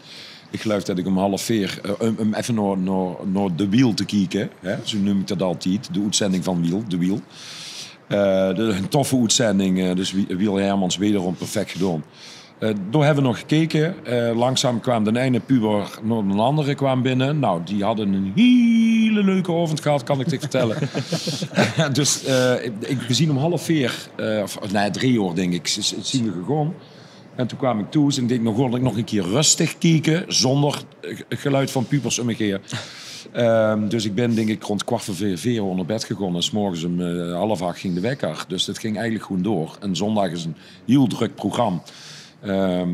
ik geloof dat ik om half veer, eh, um, um even naar, naar, naar De Wiel te kijken. Hè? Zo noem ik dat altijd. De uitzending van Wiel, De Wiel. Eh, de, een toffe uitzending. Eh, dus Wie- Wiel Hermans wederom perfect gedaan. Eh, daar hebben we nog gekeken. Eh, langzaam kwam de ene puber naar de andere kwam binnen. Nou, die hadden een hele leuke avond gehad, kan ik dich vertellen. Dus eh, ik, ik, we zien om half veer, eh, of nee, drie uur denk ik, z- z- zien we gegaan. En toen kwam ik thuis en denk, nog wil ik nog een keer rustig kijken, zonder eh, geluid van pubers om me heen. Ehm, dus ik ben denk ik rond kwart voor veer, veer uur naar bed gegaan. En 's morgens om eh, half acht ging de wekker. Dus dat ging eigenlijk gewoon door. En zondag is een heel druk programma. Ehm,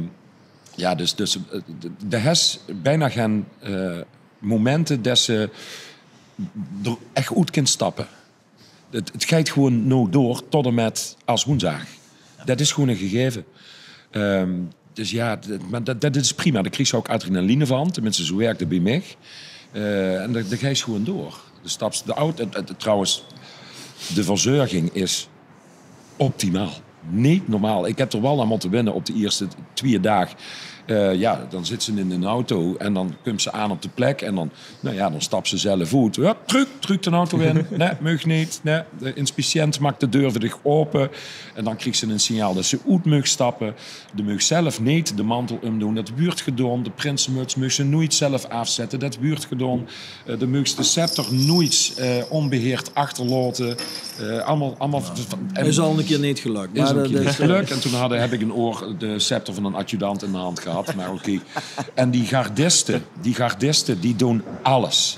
ja, dus, dus eh, de, de hes bijna geen eh, momenten dat ze er echt uit kan stappen. Het, het gaat gewoon nou door tot en met als woensdag. Dat is gewoon een gegeven. Ehm, dus ja, d- maar dat, dat is prima. Daar krijg je ook adrenaline van. Tenminste, zo werkt het bij mij. Eh, en dan, dan ga je gewoon door. De staps, de auto, het- het- trouwens, de verzorging is optimaal. Niet normaal. Ik heb er wel aan moeten wennen op de eerste twee dagen. Eh, ja, dan zit ze in een auto en dan komt ze aan op de plek. En dan, nou ja, dan stapt ze zelf uit. Hup, terug, terug de auto in. Nee, mag niet. Nee, de inspiciënt maakt de deur voor dich open. En dan krijgt ze een signaal dat ze uit mag stappen. De mag zelf niet de mantel omdoen. Dat wordt gedaan. De prinsenmuts mag ze nooit zelf afzetten. Dat wordt gedaan. Eh, de mag de scepter nooit eh, onbeheerd achterlaten. Eh, allemaal, allemaal van- en- Is al een keer niet gelukt. is Maar een dat keer is niet gelukt. En toen hadden, heb ik een oor de scepter van een adjudant in de hand gehad. Maar oké. En die gardisten, die gardisten, die doen alles.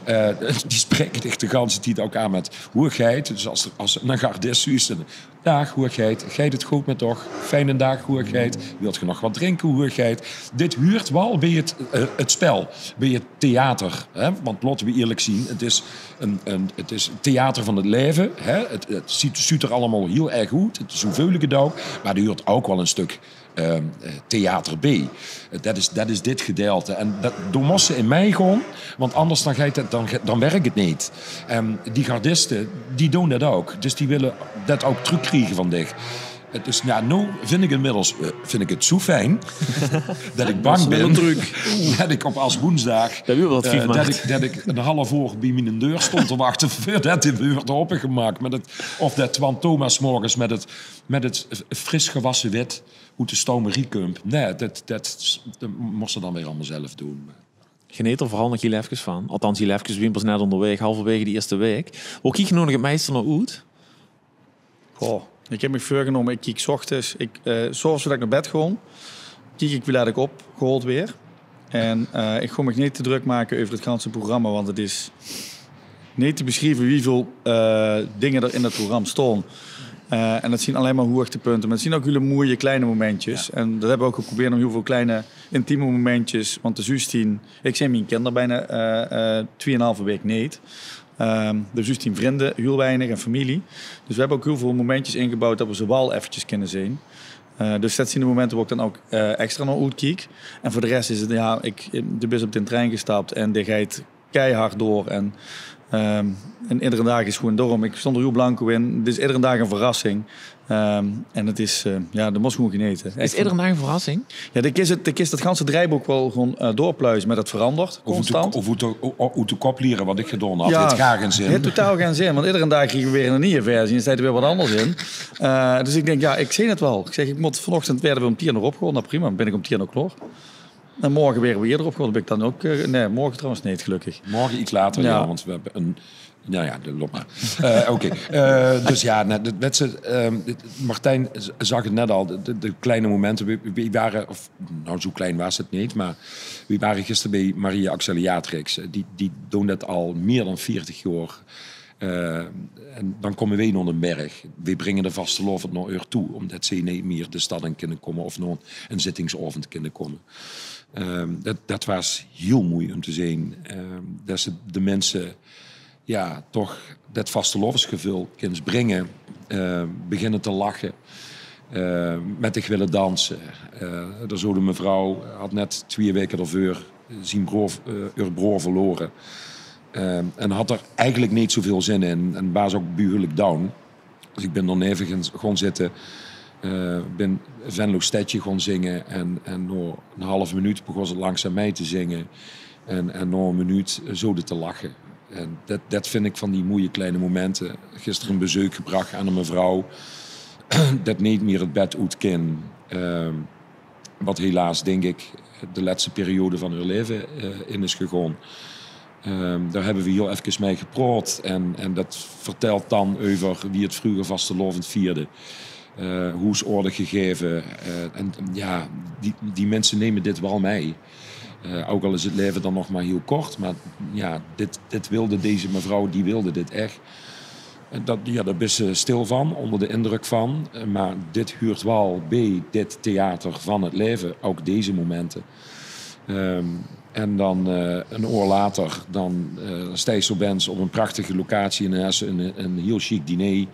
Eh, die spreken dich de ganse tijd ook aan met hoeëgheid. Dus als, er- als een gardist zoiets zegt, daag hoeëgheid, geit het goed met toch? Fijne daag hoeëgheid. Wilt ge nog wat drinken hoeëgheid? Dit huurt wel bij het, eh, het spel, bij het theater. Hè? Want laten we eerlijk zien, het is een, een, het is het theater van het leven. Hè? Het, het ziet, ziet er allemaal heel erg goed. Het is hoeveel ik het ook. Maar er huurt ook wel een stuk ehm, eh, theater bij. Eh, Dat is, dat is dit gedeelte. En dat, daar moesten in mij gewoon, want anders dan, gaat het, dan, ge- dan werkt het niet. En die gardisten, die doen dat ook. Dus die willen dat ook terugkrijgen van dich. Het is, ja, nu vind ik inmiddels eh, vind ik het zo fijn dat ik bang ben dat ik op als woensdag Dat wil wat eh, vief dat, maart. ik, dat ik een half uur bij mijn deur stond te wachten voordat de deur werd opengemaakt. Met het, of dat Twan Thomas morgens met het, met het fris gewassen wit hoe de stomerie komt. Nee, dat, dat, dat moesten dan weer allemaal zelf doen. Geneet er vooral nog heel even van. Althans, heel even, we zijn pas net onderweg, halverwege die eerste week. Hoe kiek je nou nog het meeste naar uit? Goh, ik heb me voorgenomen, ik kiek 's ochtends, ik, eh, 's avonds voordat ik naar bed ga, kiek ik wie laat ik opgehaald weer. En eh, ik ga me niet te druk maken over het ganse programma, want het is niet te beschrijven wieväöl eh, dingen er in dat programma staan. Eh, en dat zijn alleen maar hoogtepunten, maar het zijn ook hele mooie kleine momentjes. En dat hebben we ook geprobeerd om heel veel kleine intieme momentjes. Want de zuus zien, ik zie mijn kinderen bijna eh eh tweeënhalve week niet. Ehm de zuus zien vrienden, heel weinig en familie. Dus we hebben ook heel veel momentjes ingebouwd dat we ze wel eventjes kunnen zien. Eh, dus dat zijn de momenten waar ik dan ook eh, extra naar uitkiek. En voor de rest is het, ja, ik, de bus op de trein gestapt en de geit keihard door. En, ehm, en iedere daag is gewoon, daorum, ik stond er hiel blanco in. Het is iedere daag een verrassing. Ehm, en het is, eh, ja, de mos gewoon genete. Is iedere daag een verrassing? Ja, de kist, de kist dat ganse draaiboek wel gewoon eh, doorpluizen, maar dat verandert Of oet de, constant. Of oet de, o- o- oet de kop lieren, want ik gedaan had. Ja, Het gaat geen zin. Het totaal geen zin, want iedere dag kriegen we weer een nieuwe versie en staat er weer wat anders in. Eh, dus ik denk, ja, ik zie het wel. Ik zeg, ik moet vanochtend werden we om tien uur opgehoord. Nou prima, dan ben ik om tien uur klaar. En morgen weer weer erop gehoord. Ben ik dan ook, eh, nee, morgen trouwens niet, gelukkig. Morgen iets later, Ja. Ja, want we hebben een... Nou ja, de, loop maar. Eh, Oké, Eh, dus ja, net, net ze, ehm, dit- Martijn z- zag het net al, de, de kleine momenten. We, we waren, of, nou zo klein was het niet, maar we waren gisteren bij Maria Auxiliatrix. Die, die doen dat al meer dan veertig jaar. Eh, en dan komen wij naar de berg. Wij brengen de vastelaovend naar uur toe, omdat zij niet meer de stad in kunnen komen of naar een zittingsavond kunnen komen. Ehm, dat, dat was heel mooi om te zien. Ehm, dat ze de mensen ja, toch dat vastelaovesgevoel kunnen brengen. Eh, beginnen te lachen. Eh, met dich willen dansen. Eh er zo de mevrouw had net twee weken ervoor zien broor, eh, haar broor verloren. Eh, en had er eigenlijk niet zoveel zin in. En was ook behoorlijk down. Dus ik ben dan even gaan, gaan zitten. Eh ben Venlo Stedje gaan zingen. En, en na een half minuut begon ze langzaam mee te zingen. En, en na een minuut zo te lachen. En dat, dat vind ik van die mooie kleine momenten. Gisteren een bezoek gebracht aan een mevrouw dat niet meer het bed uit kan. Ehm, wat helaas, denk ik, de laatste periode van haar leven eh, in is gegaan. Ehm, daar hebben we heel even mee gepraat. En, en dat vertelt dan over wie het vroeger vastelaovend vierde. Eh, hoe is orde gegeven. Eh, en ja, die, die mensen nemen dit wel mee. Eh, ook al is het leven dan nog maar heel kort. Maar ja, dit, dit wilde deze mevrouw, die wilde dit echt. En dat, ja, daar ben je stil van, onder de indruk van. Eh, Maar dit huurt wel bij dit theater van het leven, ook deze momenten. Ehm, en dan eh, een oor later, dan eh stijgt ze opeens op een prachtige locatie in Hessen, een, een heel chic diner.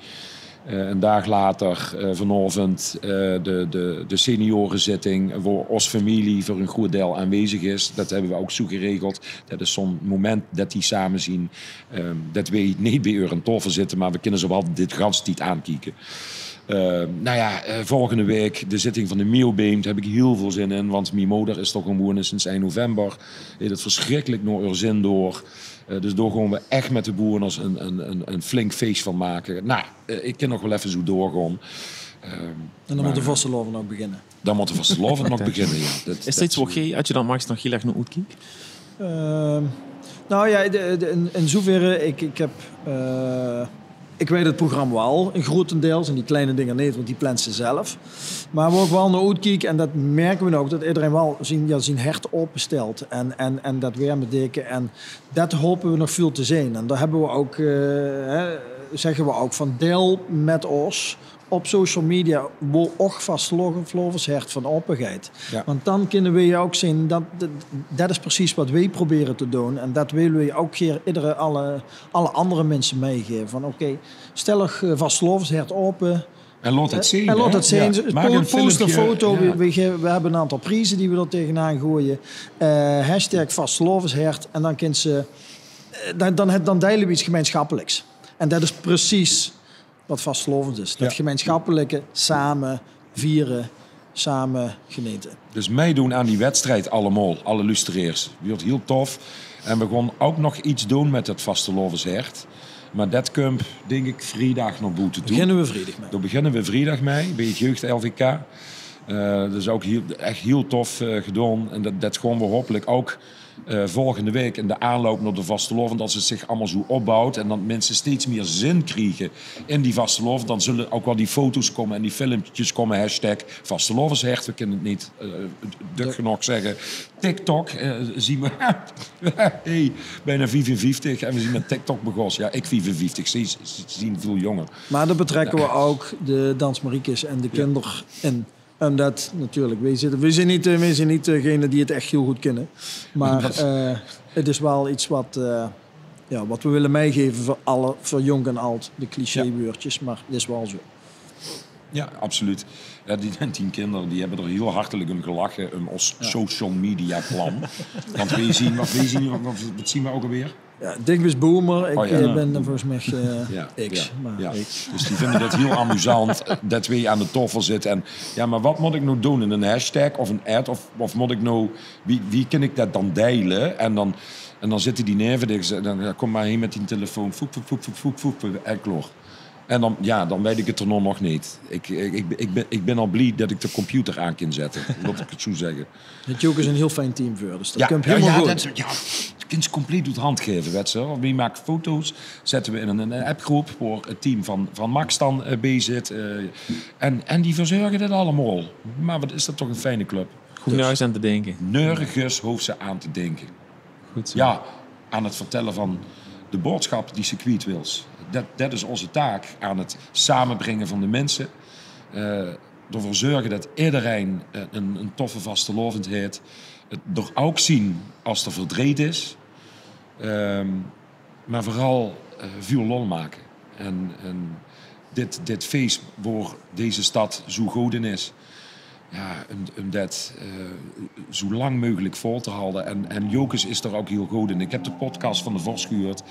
Eh, een dag later, eh, vanavond, eh, de, de, de seniorenzitting, waar ons familie voor een groot deel aanwezig is. Dat hebben we ook zo geregeld. Dat is zo'n moment dat die samen zien. Ehm, dat wij niet bij u aan tafel zitten, maar we kunnen ze wel dit ganse tijd aankijken. Eh, nou ja, eh, volgende week de zitting van de Miobeem. Daar heb ik heel veel zin in, want mijn moeder is toch gewoon sinds één november. Heeft het verschrikkelijk naar haar zin door. Eh, dus daar gaan we echt met de boeren als een, een, een, een flink feest van maken. Nou, eh, ik kan nog wel even zo doorgaan. Ehm, En dan moet de vastelaovend ook beginnen. Dan moet de vastelaovend nog beginnen, ja. Dat, Is dat iets wat je, als je dan maakt, nog heel erg naar uitkijkt? Ehm, nou ja, de, de, in, in zoverre, ik, ik heb... eh, ik weet het programma wel, een grotendeels, en die kleine dingen niet, want die plant ze zelf. Maar waar ik wel naar uitkiek, en dat merken we ook, dat iedereen wel zijn, ja, zijn hart openstelt en, en, en dat weer met dikke. En dat hopen we nog veel te zien. En daar hebben we ook, eh, hè, zeggen we ook van deel met ons op social media, waar ook vastelaovendshert van openheid. Ja. Want dan kunnen we je ook zien, dat, dat, dat is precies wat wij proberen te doen. En dat willen we ook hier iedere, alle, alle andere mensen meegeven. Van oké, stel ook eh, vastelaovendshert open. En laat het zien. En laat hè? het zien. Ja. Dus Maak po- een post een filmpje. Foto. Ja. We, we, ge- we hebben een aantal prijzen die we er tegenaan gooien. Eh hashtag vastelaovendshert. En dan kunt ze... eh, Dan, dan, het- dan delen we iets gemeenschappelijks. En dat is precies wat vastelaovend is. Dat Ja. Gemeenschappelijke, samen vieren, samen genieten. Dus meedoen aan die wedstrijd allemaal, alle luisteraars. Wordt heel tof. En we gaan ook nog iets doen met het vastelaovendshert. Maar dat komt, denk ik, vrijdag naar boete toe. Beginnen we vrijdag mee. Daar beginnen we vrijdag mee, bij het jeugd-L V K. Eh, dat is ook heel, echt heel tof eh, gedaan. En dat, dat gaan we hopelijk ook eh, volgende week in de aanloop naar de vastelaovend, als het zich allemaal zo opbouwt en dat mensen steeds meer zin krijgen in die vastelaovend, dan zullen ook wel die foto's komen en die filmpjes komen. Hashtag vastelaovendshert, we kunnen het niet eh, duk genoeg zeggen. TikTok, eh, zien we... hey, bijna vijfenvijftig en we zien met TikTok begonnen. Ja, ik vijfenvijftig, ze ze zien veel jonger. Maar daar betrekken we ook de dansmariekes en de kinderen in. Omdat natuurlijk, wij, zitten, wij zijn niet, eh, wij zijn niet degene die het echt heel goed kunnen. Maar eh, het is wel iets wat, eh, ja, wat we willen meegeven voor, alle, voor jong en oud. De clichéwoordjes, maar het is wel zo. Ja, absoluut. Ja, die, die kinder die hebbe d'r hiel hartelik um gelache, um os social media plan. Want weej zien, wat, weej zien, wat, wat zien we ouk alweer? Ja, dich bis boomer, ik Oh, ja. eh, bin volges mich eh, Ja, X. ja, Maar ja. ik. Dus die vinde det hiel amusant eh, det weej aan de taofel zitte. En ja, maar wat mot ik now doon? Een hashtag of een ad? Of, of mot ik now, wie, wie kin ik det dan deile? En dan, en dan zitte die neve dich, dan ja, kom maar hie met die telefoon, foep, foep, foep, foep, foep, foep, en klaor. En dan, ja, dan weit ik het d'r now nog neet. Ik, ik, ik, ik, bin, ik bin al blie det ik de computer aan kin zette, laot ik het zoe zegge. Het Joke is een heel fijn team veur, dus dat Ja, komt ja, helemaal ja, goed. Det, ja, je kint ze compleet oet de hand gaeve, wet ze. Wie maak foto's, zette we in een, een appgroep waar het team van, van Max dan eh, bij zit. Eh, en, en die verzorgen dit allemaal. Maar wat is dat toch een fijne club. Hoef nergens aan te denken. Nergens hoeft ze aan te denken. Goed zo. Ja, aan het vertellen van de boodschap die ze kwiet wils. Dat, dat is onze taak. Aan het samenbrengen van de mensen. Eh ervoor zorgen dat iedereen eh, een, een toffe vastelaovend heeft. Het er ook zien als er verdriet is. Ehm, maar vooral eh veel lol maken. En, en dit, dit feest waar deze stad zo goed in is, ja, um, um det eh, zo lang mogelijk vol te houden. En, en Jocus is er ook heel goed in. Ik heb de podcast van de Vors gehuurd.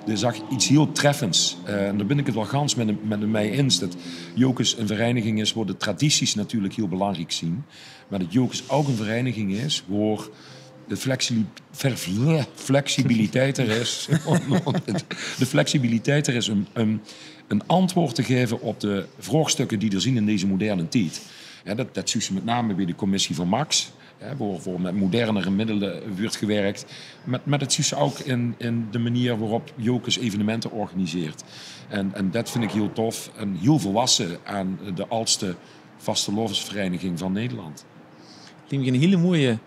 Die zag iets heel treffends. Eh, en daar ben ik het wel gans met hem, met hem mee eens. Dat Jocus een vereniging is waar de tradities natuurlijk heel belangrijk zijn. Maar dat Jocus ook een vereniging is waar de flexi- ver- flexibiliteit er is. De flexibiliteit er is om, om een antwoord te geven op de vraagstukken die er zijn in deze moderne tijd. Ja, dat, dat zuus se met name bij de commissie van Max, hè, waar, waar met modernere middelen wordt gewerkt. Maar, maar dat zuus se ook in, in de manier waarop Jocus evenementen organiseert. En, en dat vind ik heel tof en heel volwassen aan de oudste vastelaovesvereniging van Nederland. Lijkt me een hele mooie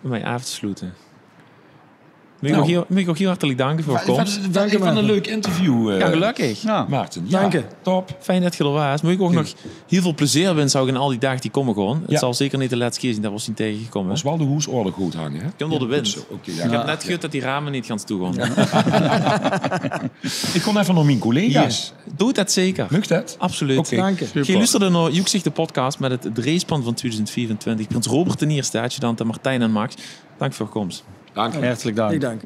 om mee af te sluiten. Mag ik Nou. ook heel, mag ik ook heel hartelijk danken voor de komst. Dank je wel. Een leuk interview, eh, Ja, gelukkig. Ja. Maarten. Ja, Dank je. Top. Fijn det je er waas. Mag ik ook nog heel veel plezier wensen, ook in al die dagen die komen gaan. Het Ja. zal zeker niet de laatste keer zijn dat we ons zien tegengekomen. Was wel de hoesorde goed hangen, hè? Komt door de wind. Zo, oké, ja. Ik heb net gehuurd dat die ramen niet gaan toegaan. Ik kon even naar mijn collega's. Doe dat zeker. Lukt dat? Absoluut. Oké. Dank je. Geer luisterde naar Joek Ziech de podcast met het dreespan van tweeduizend vijfentwintig. Prins Robert de Eerste, adjudant en Martijn en Max. Dank voor de komst. Dank je. Hartelijk dank. Ik dank.